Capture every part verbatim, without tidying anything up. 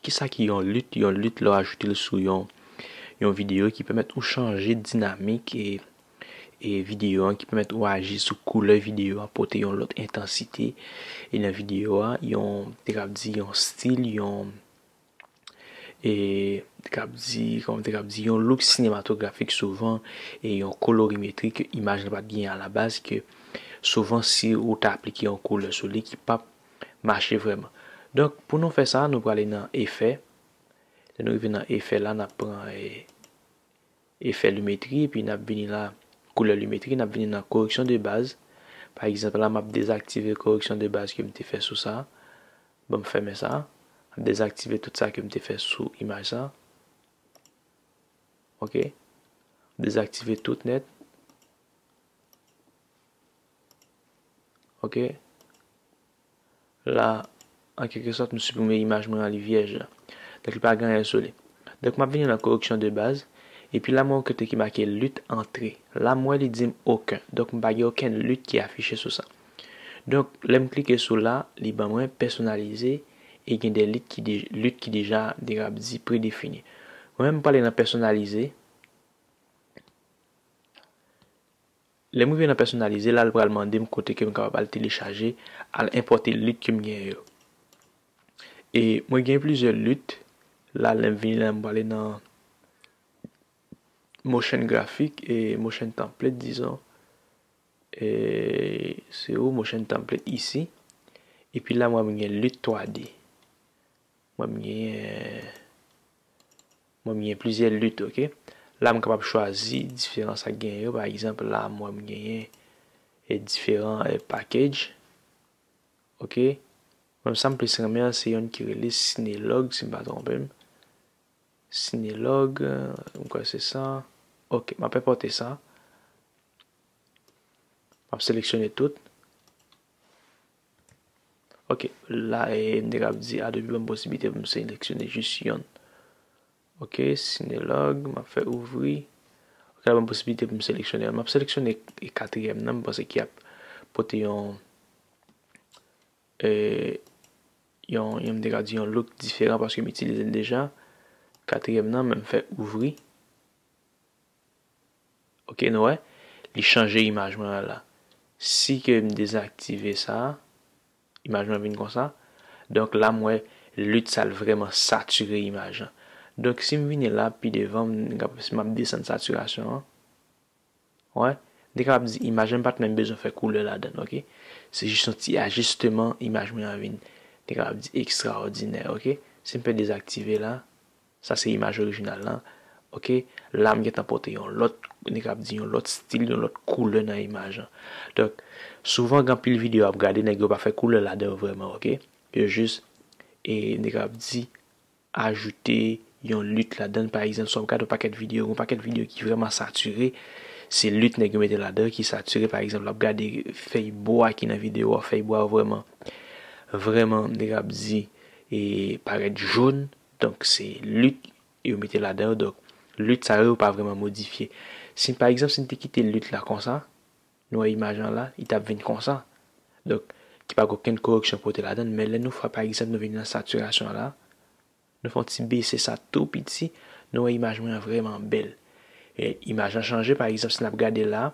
Kisa ki yon lit? Yon lit, lè w ajoute l sou yon, yon videyo, ki pèmèt ou chanje dinamik e, e videyo an, ki pèmèt ou aji sou koulè videyo an, pote yon lòt entansite e nan videyo a, yon, te kab di, yon stil, yon, e, te kab di, kòman te kab di, yon look sinematografik souvan, e yon kolorimetri ke imaj la pa t genyen alabaz, ke souvan si ou ta aplike yon koulè sou li ki p ap mache vrèman. Donk, pou nou fè sa, nou prale nan efè. Lè nou rive nan efè la, n ap pran, e, efè limetri, epi n ap vini la, koulè limetri, n ap vini nan koreksyon de baz. Pa egzanp, la, m ap dezaktive koreksyon de baz ke m te fè sou sa. Ban m fèmen sa. M ap dezaktive tout sa ke m te fè sou imaj sa. Ok. Dezaktive tout nèt. Ok. La, an kèlke sòt, m siprime imaj mwen an, li vyèj la. Donk, li pa gen anyen sou li. Donk, m ap vini nan koreksyon de baz. Epi la, m wè yon kote ki make lit antre. La, m wè li di m oken. Donk, m pa gen okenn lit ki afiche sou sa. Donk, lè m klike sou la, li ban mwen pèsonalize e gen de lit ki de, lit ki deja, de, ap di, predefini. Mwen menm, m prale nan pèsonalize. Lè m rive nan pèsonalize, la, l pral mande m kote ke m kapab al telechaje, al enpòte lit ke m genyen yo. E mwen gen plizyè lit. La, lè m vini la, m prale nan motion grafik e motion template, dizon. E se ou, motion template isi. Epi la, mwen, m gen lit twa D. Mwen, m genyen, mwen, m genyen plizyè lit, ok? La, m kapab chwazi diferan sa k genyen yo. Pa egzanp, la, mwen, m genyen, e, diferan, e, package, ok? Mwen, sa m plis renmen an, se yonn ki rele Cinelog, si m pa twonpe m. Cinelog, e, m kwè se sa. Ok, m ap enpòte sa. M ap seleksyone tout. Ok, la, e, m te kab di Adobe ban m posiblite pou m seleksyone jis yonn. Ok, Cinelog, m ap fè ouvri. Ok, la ban m posiblite pou m seleksyone. M ap seleksyone, e, katriyèm nan, m panse ki ap pote yon, e, yon, yon, m te kab di yon look diferan paske m itilize l deja. Katriyèm nan, men m fè ouvri. Ok, nou wè, li chanje imaj mwen an la. Si ke m dezaktive sa, imaj mwen vin konsa. Donk la, m wè lit sa l vrèman satire imaj lan. Donk si m vini la, pi devan, m, m ap desann satirasyon an. Wè, m te kapab di imaj lan pa t menm bezwen fè koulè ladan l, ok? Se jis yon ti ajisteman, imaj mwen an vin, m te kapab di, ekstraòdinè, ok? Si m fè dezaktive la, sa se imaj orijinal lan. Ok, la m gentan pote yon lòt, n ka ap di yon lòt stil, yon lòt koulè nan imaj lan. Donk, souvan gen anpil videyo w ap gade, nèg yo pa fè koulè ladan yo vrèman, ok? Yo jis, e, n ka ap di, ajoute yon lit ladan l. Pa egzanp, si w ap gade yon pakèt videyo, yon pakèt videyo ki vrèman satire, se lit nèg yo mete ladan ki satire. Pa egzanp, w ap gade fèy bwa ki nan videyo a, fèy bwa yo vrèman, vrèman, n ka ap di, e, parèt jòn. Donk, se lit yo mete ladan yo. Donk, lit sa yo, yo pa vrèman modifye. Si, pa egzanp, si n te kite lit la konsa, nou wè imaj lan la, li t ap vin konsa. Donk, ki pa gen okenn koreksyon pote ladan l, men lè nou fè, pa egzanp, nou vin nan satirasyon la, nou fè yon ti bese sa tou piti, nou wè imaj mwen an vrèman bèl. E, imaj lan chanje, pa egzanp, si n ap gade la,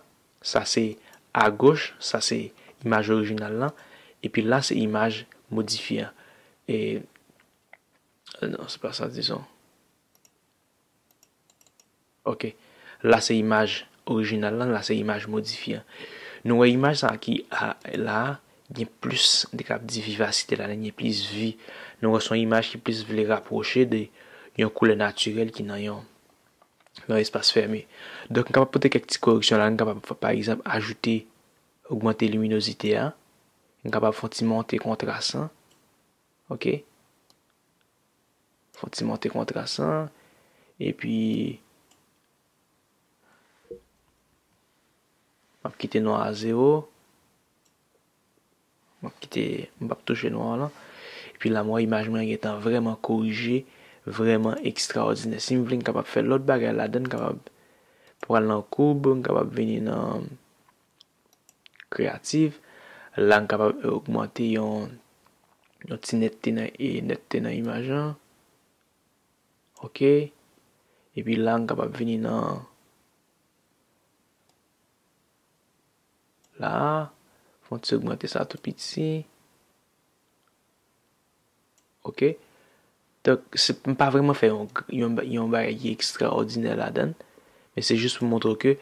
sa se agoch, sa se imaj orijinal lan, epi la se imaj modifye an. E, non, se pa sa, dizon. Ok. La se imaj orijinal lan, la se imaj modifye an. Nou wè imaj sa ki a, la a gen plis, n te kab di vivasite ladan, gen plis vi. Nou wè se yon imaj ki plis vle rapwoche de yon koulè natirèl ki nan yon, nan espas fèmen. Donk, n kapab pote kèk ti koreksyon la, n kapab, pa egzanp, ajoute, ogmante liminozite a. N kapab fè yon ti monte kontras lan. Ok. Fè yon ti monte kontras lan. Epi, m ap kite nwa a zewo. M ap kite, m p ap touche nwa a lan. Epi la, m wè imaj mwen gentan vrèman korije, vrèman ekstraòdinè. Si m vle, m kapab fè lòt bagay ladan, m kapab pral nan koub, m kapab vini nan kreyatif. La, m kapab ogmante yon, yon ti nètte nan, e, nètte nan imaj lan. Oke. Epi la, m kapab vini nan la a, fè yon ti ogmante sa tou piti. Oke. Donk, se, m pa vrèman fè yon, yon, yon bagay ki ekstraòdinè ladan l, men se jis pou montre w ke,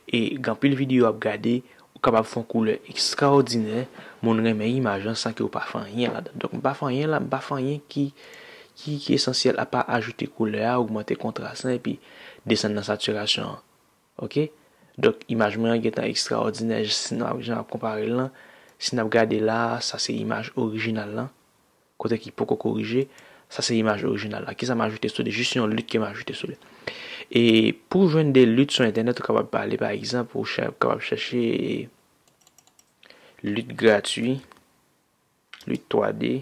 e, gen anpil videyo w ap gade, ou kapab fè yon koulè ekstraòdinè, moun renmen imaj lan san ke w pa fè anyen ladan. Donk, m pa fè anyen la, m pa fè anyen ki, ki, ki esansyèl apa ajoute koulè a, ogmante kontras lan, epi desann nan satirasyon an. Oke? Donk, imaj mwen an gentan ekstraòdinè, si n ap, jan n ap konpare l lan, si n ap gade la, sa se imaj orijinal lan, kote ki poko korije, sa se imaj orijinal la. Kisa m ajoute sou li? Jis yon lit ke m ajoute sou li. E pou jwenn de lit sou entènèt, ou kapab pale, pa egzanp, ou chè-, kapab chèche lit gratui, lit twa D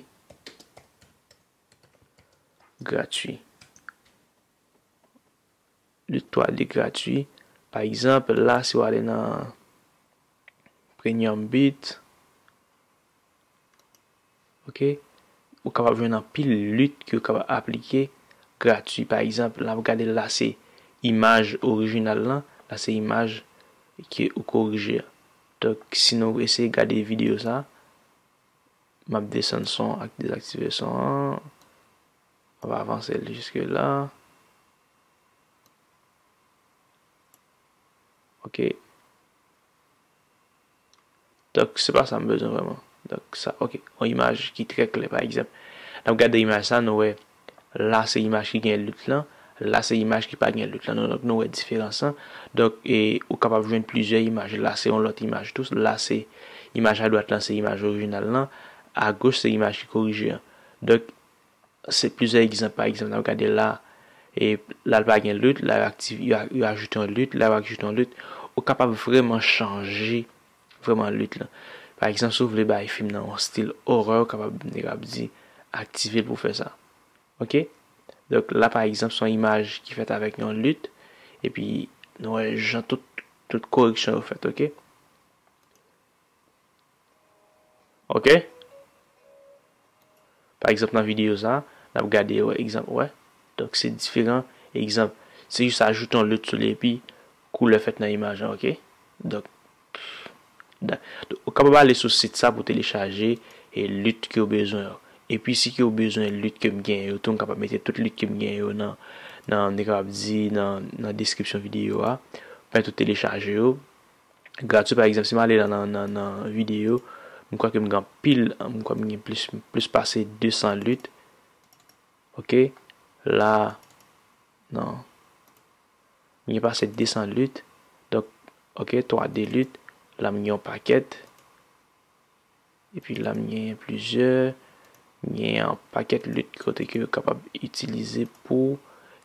gratui. Lit twa D gratui. Pa egzanp, la, si w ale nan Premium Bit, oke, ou kapab jwenn anpil lit ke w kapab aplike gratui. Pa egzanp, la, w gade la, se imaj orijinal lan, la, se imaj ke ou korije a. Donk, si nou eseye gade videyo sa, m ap desann son ak dezaktive son an. M ap avanse l jiske la. Oke. Donk, se pa sa m bezwen vrèman. Donk, sa, oke. Yon imaj ki trè klè, pa egzanp. N ap gade imaj sa, nou wè, la se imaj ki gen lit lan, la se imaj ki pa gen lit lan. Donk, nou wè diferans lan. Donk, e, ou kapab jwenn plizyè imaj. La se yon lòt imaj tou. La se imaj adwat lan, se imaj orijinal lan. Agoch, se imaj ki korije an. Donk, se plizyè egzanp. Pa egzanp, n ap gade la, e la l pa gen lit, la yo aktiv-, yo a-, yo ajoute yon lit, la yo ajoute yon lit. Ou kapab vrèman chanje vrèman lit lan. Pa egzanp, si w vle bay fim nan yon stil orè, ou kapab, nèg ap di, aktive l pou fè sa. Oke? Donk, la, pa egzanp, se yon imaj ki fèt avèk yon lit, epi nou wè jan tout, tout koreksyon yo fèt, oke? Oke? Pa egzanp, nan videyo sa, n ap gade, wè, egzanp, wè. Donk, se diferan. Egzanp, se jis ajoute yon lit sou li, epi koulè fèt nan imaj lan, oke? Donk, da-, ou kapab ale sou sit sa pou telechaje e lit ke w bezwen yo. Epi, si ke w bezwen lit ke m genyen yo tou, m kapab mete tout lit ke m genyen yo nan, nan, m kapab di, nan, nan deskripsyon videyo a. Pèmèt ou telechaje yo. Gratui, pa egzanp, si m ale la nan, nan, nan videyo, m kwè ke m gen anpil, m kwè m gen plis, plis pase de san lit. Oke, la, non. M gen pase de san lit. Donk, oke, twa D lit. La, m gen yon pakèt. Epi la, m genyen plizyè, m genyen yon pakèt lit kote ke yo kapab itilize pou,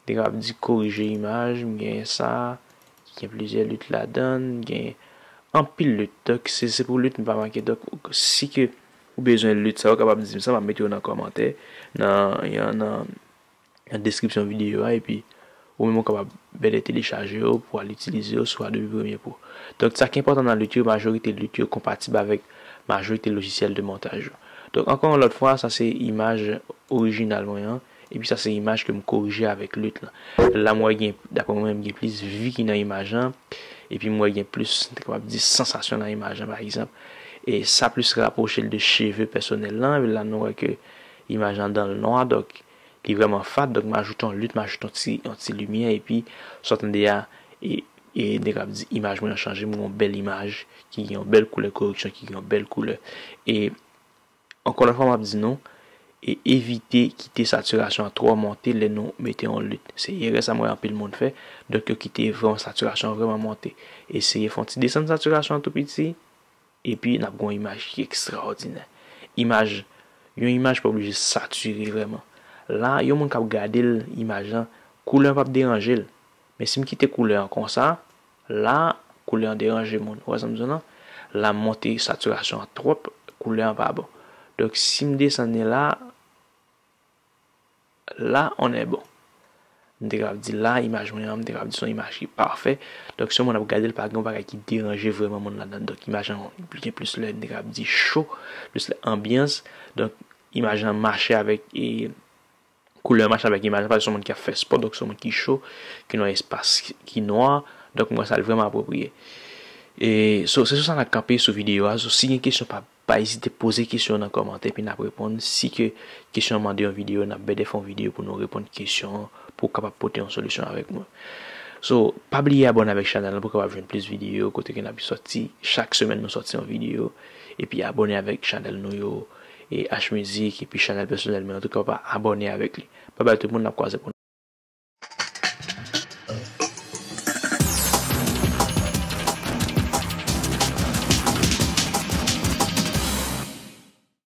nèg ap di, korije imaj, m genyen sa, ki gen plizyè lit ladan l, m genyen anpil lit. Donk, se, se pou lit, m pa manke. Donk, si ke ou bezwen lit sa, ou kapab di m sa, m ap mete yo nan kòmantè, nan, nan, nan deskripsyon videyo a, epi ou menm ou kapab bèlè telechaje yo pou al itilize yo sou Adobe Premiere Pro. Donk, sa ki enpòtan nan lit yo, majorite lit yo konpatib avèk majorite lojisyèl de montaj yo. Donk, ankò yon lòt fwa, sa se imaj orijinal mwen an, epi sa se imaj ke m korije avèk lit lan. La, m wè gen, daprè mwen, m gen plis vi ki nan imaj lan, epi m wè gen plis, m te kapab di, sansasyon nan imaj lan, pa egzanp. E sa plis rapwoche l de cheve pèsonèl lan, epi la, nou wè ke imaj lan dan l nwa, donk, li vrèman fat, donk m ajoute yon lit, m ajoute yon ti, yon ti limyè, epi sa w tande a, e, e nèg ap di imaj mwen an chanje, m gen yon bèl imaj, ki gen yon bèl koulè koreksyon, ki gen yon bèl koulè. E ankò yon fwa, m ap di nou, e evite kite satirasyon an twò monte lè nou mete yon lit. Se erè sa m wè anpil moun fè, donk yo kite vrèman satirasyon an vrèman monte. Eseye fè yon ti desann satirasyon an tou piti, epi n ap gen yon imaj ki ekstraòdinè. Imaj, yon imaj pa oblije satire vrèman. La, yon moun k ap gade l, imaj lan, koulè an p ap deranje l. Men si m kite koulè an konsa, la, koulè an deranje moun. Ou wè sa m di w lan? La, m monte satirasyon an twòp, koulè an pa bon. Donk, si m desann li la, la, on est bon. M te kapab di la, imaj mwen an, m te kapab di se yon imaj ki pafè. Donk, si yon moun ap gade l, pa gen yon bagay ki deranje vrèman moun ladan l. Donk, imaj lan gen plis lè, m te kapab di cho, plis lè anbyans. Donk, imaj lan mache avèk, e, Koulè match avèk imaj la, paske se yon moun ki ap fè spò, donk se yon moun ki cho, ki nan yon espas ki nwa, donk m wè sa l vrèman apwopriye. E, so, se sou sa n ap kanpe sou videyo a. So, si gen kesyon, pa, pa ezite poze kesyon nan kòmantè, epi n ap reponn. Si ke kesyon an mande yon videyo, n ap bèdè fè yon videyo pou nou reponn kesyon an, pou w kapab pote yon solisyon avèk mwen. So, pa bliye abòne avèk chanèl la pou w kapab jwenn plis videyo, kote ke n ap sòti, chak semèn nou sòti yon videyo. Epi abòne avèk chanèl nou yo, e H Music, epi chanèl pèsonèl mwen an tou, kapab abòne avèk li. Babay tout moun, n ap kwaze pou